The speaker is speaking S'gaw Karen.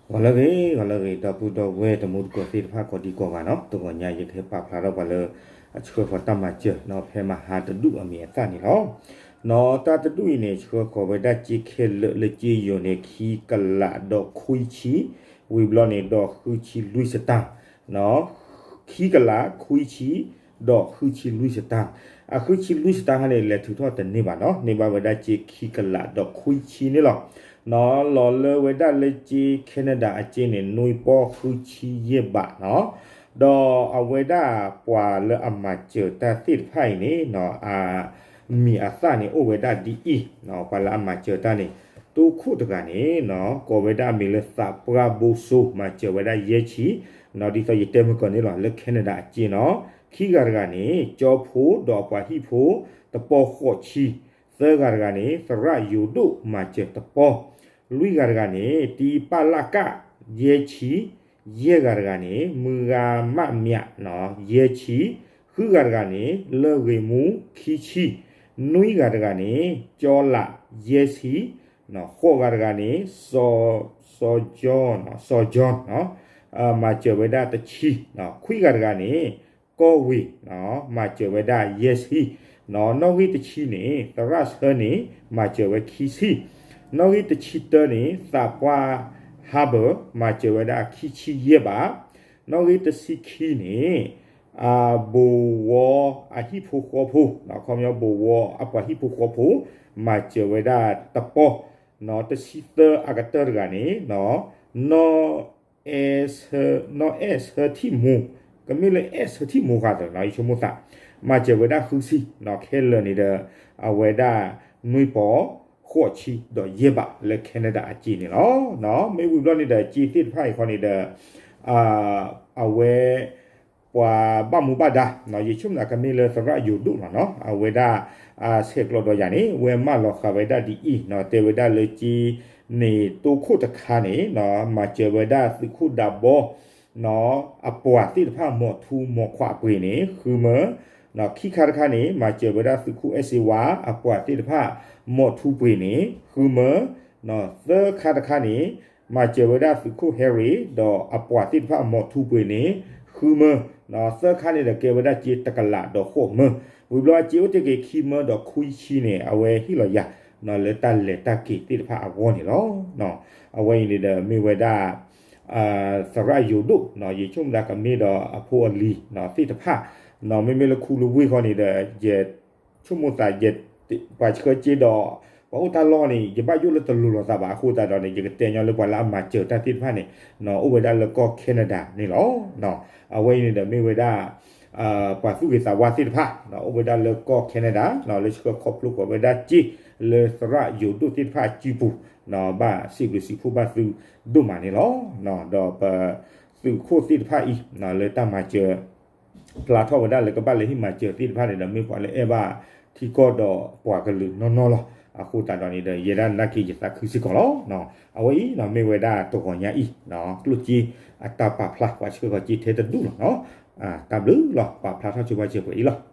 ဂီၤလၢအဂ့ၤ ဂီၤလၢအဂ့ၤ ဒီပုၢ်ဒီဝဲၢ်တံၤသကိးသ့ၣ်တဖၣ်ကိးဒံကိးဂၤနီၤ, တဂီၤညါယကဟဲပာ်ဖျါထီၣ်ပှၤလၢ အဆှၢဃီၤတၢ်မၤစၢၤနီၤ ဖဲမဟါတဒူၣ်အမံၤအသၣ်န့ၣ်လီၤ. နီၤ တၢ်တဒူၣ်အံၤန့ၣ် ဆှၢဃီၤဝဲဒၣ်စ့ခဲလၢာ်လၢစ့ယိၤန့ၣ် ခံကလးဒီးခွံဆံ, ဝံၤဘျီန့ၣ်ဒီးဃုဆံလွံၢ်စတၢၢ် ခံကလး ခွံဆံ ဒီးဃုဆံလွံၢ်စတၢၢ်, အဃုဆံလွံၢ်စတၢၢ်ခါန့ၣ် လဲၤထုးထီၣ်တန့ၢ်ဘၣ်နီၤ, န့ၢ်ဘၣ်ဝဲဒၣ်စ့ခံကလးဒီးခွံဆံန့ၣ်လီၤ. နီၤ လီၤလၢဝဲဒၣ်လၢစ့ Canada အစ့န့ၣ် နွံပီၢ်ဃုဆံယဲၢ်ဘးနီၤ, ဒီးအဝဲဒၣ်ပှၤလၢအမၤစၢၤတၢ်သ့ၣ်တဖၣ်အံၤန့ၣ်နီၤ အ မံၤအသၣ်န့ၣ် အိၣ်ဝဲဒၣ်ဒ်အံၤ, ပှၤလၢအမၤစၢၤတၢ်န့ၣ် တိခိၣ်တဂၤန့ၣ်နီၤ ကိးဝဲဒၣ်အမံၤလၢသးပှၢ်ဘိစိ မၤစၢၤဝဲဒၣ်ယဲၢ်ဆံ, နီၤ ဒ်သိးယတဲမုၢ်ကီၢ်န့ၣ်လီၤ လၢ Canada အစ့နီၤ, ခံဂၤတဂၤန့ၣ် ကၠီဖိဒီးအပှၤဟံၣ်ဖိ တပီၢ်ဃိးဆံ, သၢဂၤတဂၤန့ၣ် သရၣ်ယိၤဒိၣ် မၤစၢၤတပီၢ်, လွံၢ်ဂၤတဂၤန့ၣ် တံပၢ်လၢ်ကၣ် ယဲၢ်ဆံ, ယဲၢ်ဂၤတဂၤန့ၣ် မုၢ်ဂၤမးမၠး ယဲၢ်ဆံ, ဃုဂၤတဂၤန့ၣ် လၢၢ်ဂ့ၤမူ ခံဆံ, နွံဂၤတဂၤန့ၣ် ကၠီလး ယဲၢ်ဆံ, ဃိးဂၤတဂၤန့ၣ် စီၤကၠီ, စီၤကၠီ, မၤစၢၤဝဲဒၣ်တဆံ, ခွံဂၤတဂၤန့ၣ် ကီၢ်ဝ့ၤ မၤစၢၤဝဲဒၣ်ယဲၢ်ဆံ, နီၣ်ဂံၢ်တဆံန့ၣ် သရၣ်ဆၢန့ၣ် မၤစၢၤဝဲခံဆံ, နီၣ်ဂံၢ်တဆံတၢန့ၣ် သးပှၢ် Harbour မၤစၢၤဝဲဒၣ်ခံဆံယဲၢ်ဘး, နီၣ်ဂံၢ်တဆံခံန့ၣ် ဘိၣ်ဝီအဟံၣ်ဖိဃီဖိ, ခီပညီဘိၣ်ဝီအပှၤဟံၣ်ဖိဃီဖိ မၤစၢၤဝဲဒၣ်တပီၢ်, တဆံသၢအကတၢၢ်တဂၤန့ၣ် နီၣ် အဲၣ်ဆၢထံၣ်မူ, ကမ့ၢ်လၢအဲၣ်ဆၢထံၣ်မူဃာ်သနီၤ ယဆိကမိၣ်သး, မၤစၢၤဝဲဒၣ်ဃုဆံ, ခဲလၢာ်န့ၣ်ဒီး အဝဲဒၣ်နွံပီၢ်ဃိးဆံဒီးယဲၢ်ဘးလၢ Canada အစ့န့ၣ်လီၤ. မ့ၢ်ဝံၤဘျီန့ၣ်ဒီး စ့သ့ၣ်တဖၣ်အံၤခီန့ၣ်ဒီး အဝဲ ပှၤဘၣ်မူဘၣ်ဒါ, ယဆိကမိၣ်သးကမ့ၢ်လၢသရၣ်ယိၤဒိၣ်လီၤနီၤ, အဝဲဒၣ် ဆဲးကျိးဒီးယၤန့ၣ် ဝဲမၢလီၤဃာ်ဝဲဒၣ်ဒ်အံၤ, တဲဝဲဒၣ်လၢစ့န့ၣ် တိခိၣ်တခါန့ၣ် မၤစၢၤဝဲဒၣ်သုးခိၣ်ဒးဘီ အပှၤသ့ၣ်တဖၣ်မိာ်ထူမိာ်ခွးပှ့ၤန့ၣ် ဃုမၢ, ခံခါတခါန့ၣ် မၤစၢၤဝဲဒၣ်သုးခိၣ်အဲၣ်စ့ဝါ အပှၤသ့ၣ်တဖၣ်မိာ်ထူပှ့ၤန့ၣ် ဃုမၢ, သၢခါတခါန့ၣ် မၤစၢၤဝဲဒၣ်သုးခိၣ်ဟဲရ့ၤ ဒီးအပှၤသ့ၣ်တဖၣ်မိာ်ထူပှ့ၤန့ၣ် ဃုမၢ, သၢခါန့ၣ်ဒီးကဲဝဲဒၣ်စ့တကလးဒီးဃိးမၢ, ဝံၤဘျီအစ့အိၣ်တ့ၢ်က့ၤခံမၢဒီးခွံဆံန့ၣ် အဝဲဟ့ၣ်လီၤယၤ လၢတၢ်လဲၤတၢ်က့ၤသ့ၣ်တဖၣ်အဂီၢ်န့ၣ်လီၤ. အဝဲအံၤန့ၣ်ဒီးမ့ၢ်ဝဲဒၣ် သရၣ်ယိၤဒိၣ်, ယဆိကမိၣ်သးကမ့ၢ်ဒီးအဖိအလံၤသ့ၣ်တဖၣ်, မ့မ့ၢ်လၢခူလၢဝ့ၢ်ဃီန့ၣ်ဒီး ယဆိကမိၣ်သး ပှၤဆှၢစ့ဒီး ပှၤအိၣ်တၢ်လီၢ်န့ၣ် ယဘၣ်ယိၣ်လၢတလိၤလိာ်သးဘၣ်အဃိသတးဒီးန့ၣ် ယကတဲညီလၢပှၤလၢအမၤစၢၤတၢ်သ့ၣ်တဖၣ်န့ၣ် အိၣ်ဝဲဒၣ်လၢကီၢ် Canada န့ၣ်လီၤ. အဝဲအံၤန့ၣ်ဒီးမ့ၢ်ဝဲဒၣ် ပှၤသူၣ်ဂ့ၤသးဝါသ့ၣ်တဖၣ် အိၣ်ဝဲဒၣ်လၢကီၢ် Canada လၢဆှၢခီဖျိကွံာ်ဝဲဒၣ်စ့ လၢသရၣ်ယိၤဒိၣ်သ့ၣ်တဖၣ်အစုပူၤ ဘၣ်စံးဘျုးစံးဖှိၣ်ဘၣ်သုဒိၣ်မးန့ၣ်လီၤ. ဒီးပသုးခိၣ်သ့ၣ်တဖၣ်အံၤ လၢတၢ်မၤစၢၤ ဖျါထီၣ်ဝဲဒၣ်လၢကဘၣ်လဲၤဟ့ၣ်မၤစၢၤသ့ၣ်တဖၣ်န့ၣ်ဒီး မ့ၢ်ပှၤလၢအဲၣ်ဘၣ်ထံကီၢ်ဒီးပှၤကလုာ်နီၢ်နီၢ်လီၤ. အဃိသတးဒီးန့ၣ်ဒီး ယဲဒၣ်နာ်က့ယသးခုစ့ၢ်ကီးလီၤ. အဝဲအံၤမ့ၢ်ဝဲဒၣ်တဂီၤညါအံၤ ကျိၣ်စ့အတၢ်ပာ်ဖျါ ပှၤဆှၢဃီၤစ့ထဲတဒူၣ်လီၤ. တၢ်ဘျုးလီၤ ပာ်ဖျါထီၣ်ဆိပာ်စၢၤပှဲၤအံၤလီၤ.